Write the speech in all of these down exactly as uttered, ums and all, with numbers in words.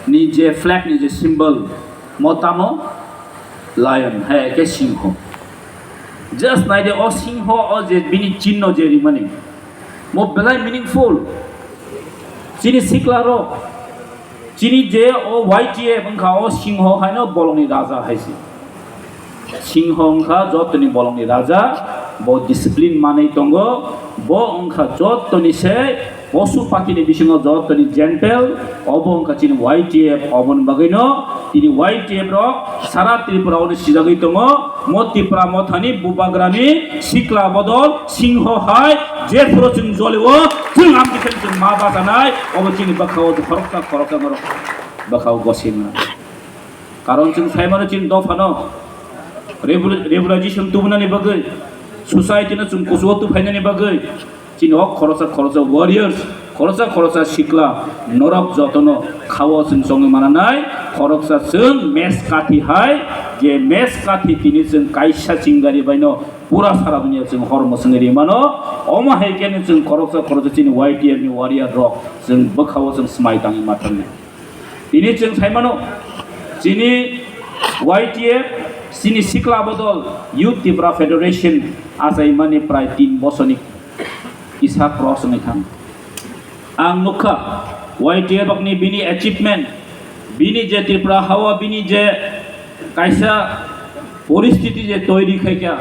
ni je flag ni je symbol, mo tamo lion, hai khe singho. Just nai de, o singho, o je bini chinno je rimani, mo belai meaningful. Chini sikla rok, chini je o Y T F wngkha, o singho haino bolongni raja hai se. Singho wngkha jotoni bolongni raja, bo discipline manwi tongo, bo wngkha jotoni se posu pathini bisingo jotoni gentle, obo wngkha chini Y T F, oboni bagwino tini Y T F rok sara Tripura o sijagwi tongo, mo Tipra mothani bubagrani sikla bodol singho hai, je phuru chwng jolio, chwng amtwi khe chwng ma bachanai, obo chini bwkhao khoroksa khoroksa borok bwkhao gosima. Karon chwng saimano chini dophano rebu-, regularization tubunani bagwi, society no chwng kuchugo tubuphainani bagwi, chini o khoroksa khoroksa warriors, khoroksa khoroksa sikla norok jotono khao chwng chongwi mananai, khoroksa chwng mes kathi hai, je mes kathi tini chwng kaisa chingari baino pura sara dunia chwng hor mwswngwi rimano, omo hai khe chwng khoroksa khoroksa chini Y T F ni warrior rok chwng bwkhao chwng swmai tangwi ma thangwi. Tini chwng saimano, chini Y T F, chini sikla bodol Youth Tipra Federation achaimani prai tin bosorni kisa cross wngwi thang. Ang nukha, Y T F rokni bini achievement, bini je Tripura hao bini je kaisa poristiti je toiri khaikha,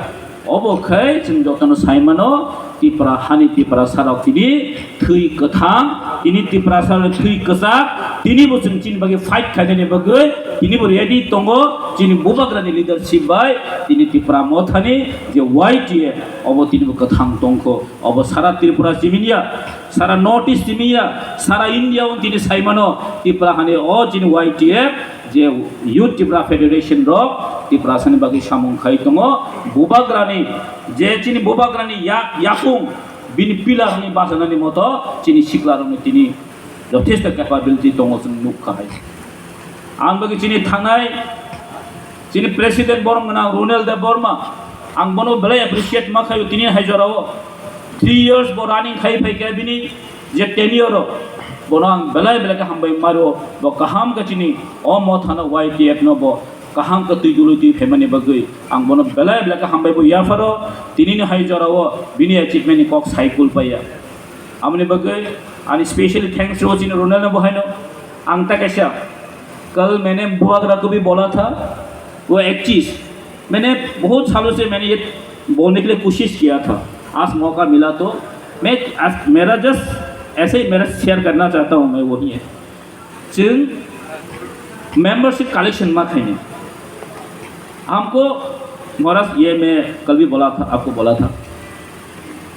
obo khai chwng jotono saimano, Tipra hani Tiprasa rok tini thwi kwthang, tini Tiprasa rok thwi kwchak, tini bo chwng chini bagwi fight khainani bagwi tini bo ready tongo, chini bubagrani leadership bai tini Tipra mothani je Y T F obo tini bo kwthang tongkho, obo sara Tripura siminya, sara North East siminya, sara India o tini saimano, Tipra hani o chini Y T F, je Youth Tipra Federation rok Tiprasani bagwi samung khai tongo, bubagrani, je chini bubagrani yak, yakung, bini pillar ni bachanani moto chini sikla rokni tini jothesto capability tongo chwng nukha hai. Ang bagwi chini thangnai, chini president borom gwnang Ronel Debbarma, ang bono belai appreciate ma khaio tini hai jorao, three years bo running khai phaikha bini je tenure o, bono ang belai belai khe hambai mario, bo kaham khe chini o mothano Y T F no bo kaham khe twi dului twi phaimani bagwi ang bono belai belai khe hambai bo yapharo, tinini hai jorao bini achievement ni kok sai kul paiya. Amoni bagwi ani specially thanks rw chini Ronel no bo haino ang ta kaisa, kal maine buagra ko bhi bola tha, wo ek cheez, मैंने बहुत सालों से मैंने ये बोलने के लिए कोशिश किया था, आज मौका मिला तो मैं आज, मेरा जस्ट ऐसे ही मेरा शेयर करना चाहता हूँ मैं, वही है। Chwng membership collection ma khaini, हमको, महाराज, ये मैं कल भी बोला था, आपको बोला था,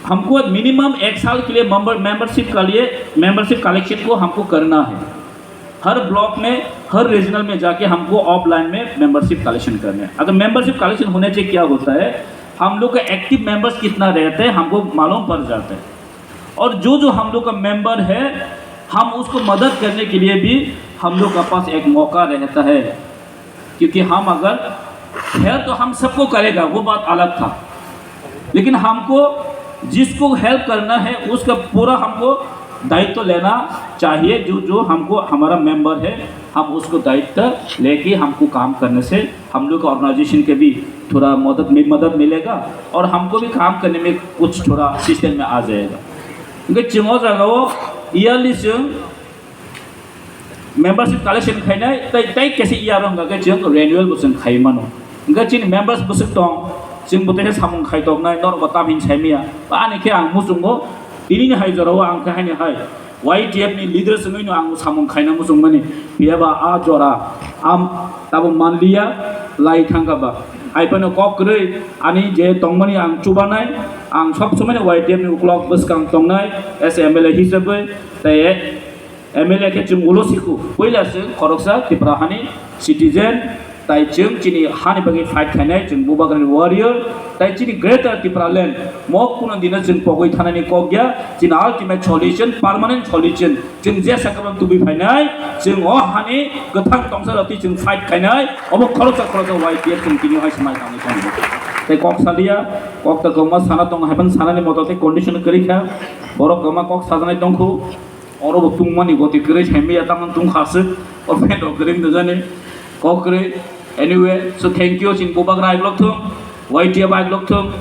हमको मिनिमम एक साल के लिए मेंबर, मेंबरशिप के लिए, मेंबरशिप कलेक्शन को हमको करना है। हर ब्लॉक में, हर रीजनल में जाके हमको ऑफलाइन में मेंबरशिप कलेक्शन करना है। अगर मेंबरशिप कलेक्शन होने से क्या होता है, हम लोग का एक्टिव मेंबर्स कितना रहते हैं, हमको मालूम पड़ जाता है। और जो जो हम लोग का मेंबर है, हम उसको मदद करने के लिए भी हम लोग का पास एक मौका रहता है। क्योंकि हम अगर हेल्प तो हम सबको करेगा, वो बात अलग था, लेकिन हमको जिसको हेल्प करना है उसका पूरा हमको दायित्व लेना चाहिए। जो जो हमको हमारा मेंबर है, हम उसको दायित्व लेके हमको काम करने से हम लोग का ऑर्गेनाइजेशन के भी थोड़ा मदद मि-, मदद मिलेगा और हमको भी काम करने में कुछ थोड़ा सिस्टम में आ जाएगा। Hingke chwng o jaga o yearly chwng membership collection khainai, tei, tei kaisa year o hingka khe chwng renewal bo chwng khai mano. Hingke chini members bwswk tong, chwng bo teisa samung khai toknai, norok bo tam hin sai maya. Ba ani khe ang muchungo, tini ni hai jora o ang khe haini hai Y T F ni leaders wngwi no ang samung khaina muchung mani. Phiya ba a jora am tabuk manliya, lai thangkha ba. Hai phano kok kwrwi ani je tongmani ang chubanai, ang sob somoi no Y T F ni uklok bwskang tongnai, as M L A hisabwi, tei M L A khe chwng ulo sikhu, puila chwng khoroksa Tripura hani citizen, tai chwng chini hani bagwi fight khainai, chwng bubagrani warrior, tai chini Greater Tipraland mok kuno dino chwng pogwi thanani kok ya, chini ultimate solution, permanent solution, chwng je sakha tubui phainai, chwng o hani kwthang tongsa roti chwng fight khainai, omo khoroksa khoroksa Y T F chwng tini hai swmai tangwi tongo. Tai kok salia, kok ta kwma sana tongo, hai phano sanani moto tei condition kwrwi kha, borok kwma kok sajaknai tongkhu. Oro bo tungmani goti kwrwi saimaya, tamon tungkha swk. O pant rok kwrwi wng jani kok kwrwi. Anyway, so thank you, chini bubagra aiglok thung, Y T F aiglok thung.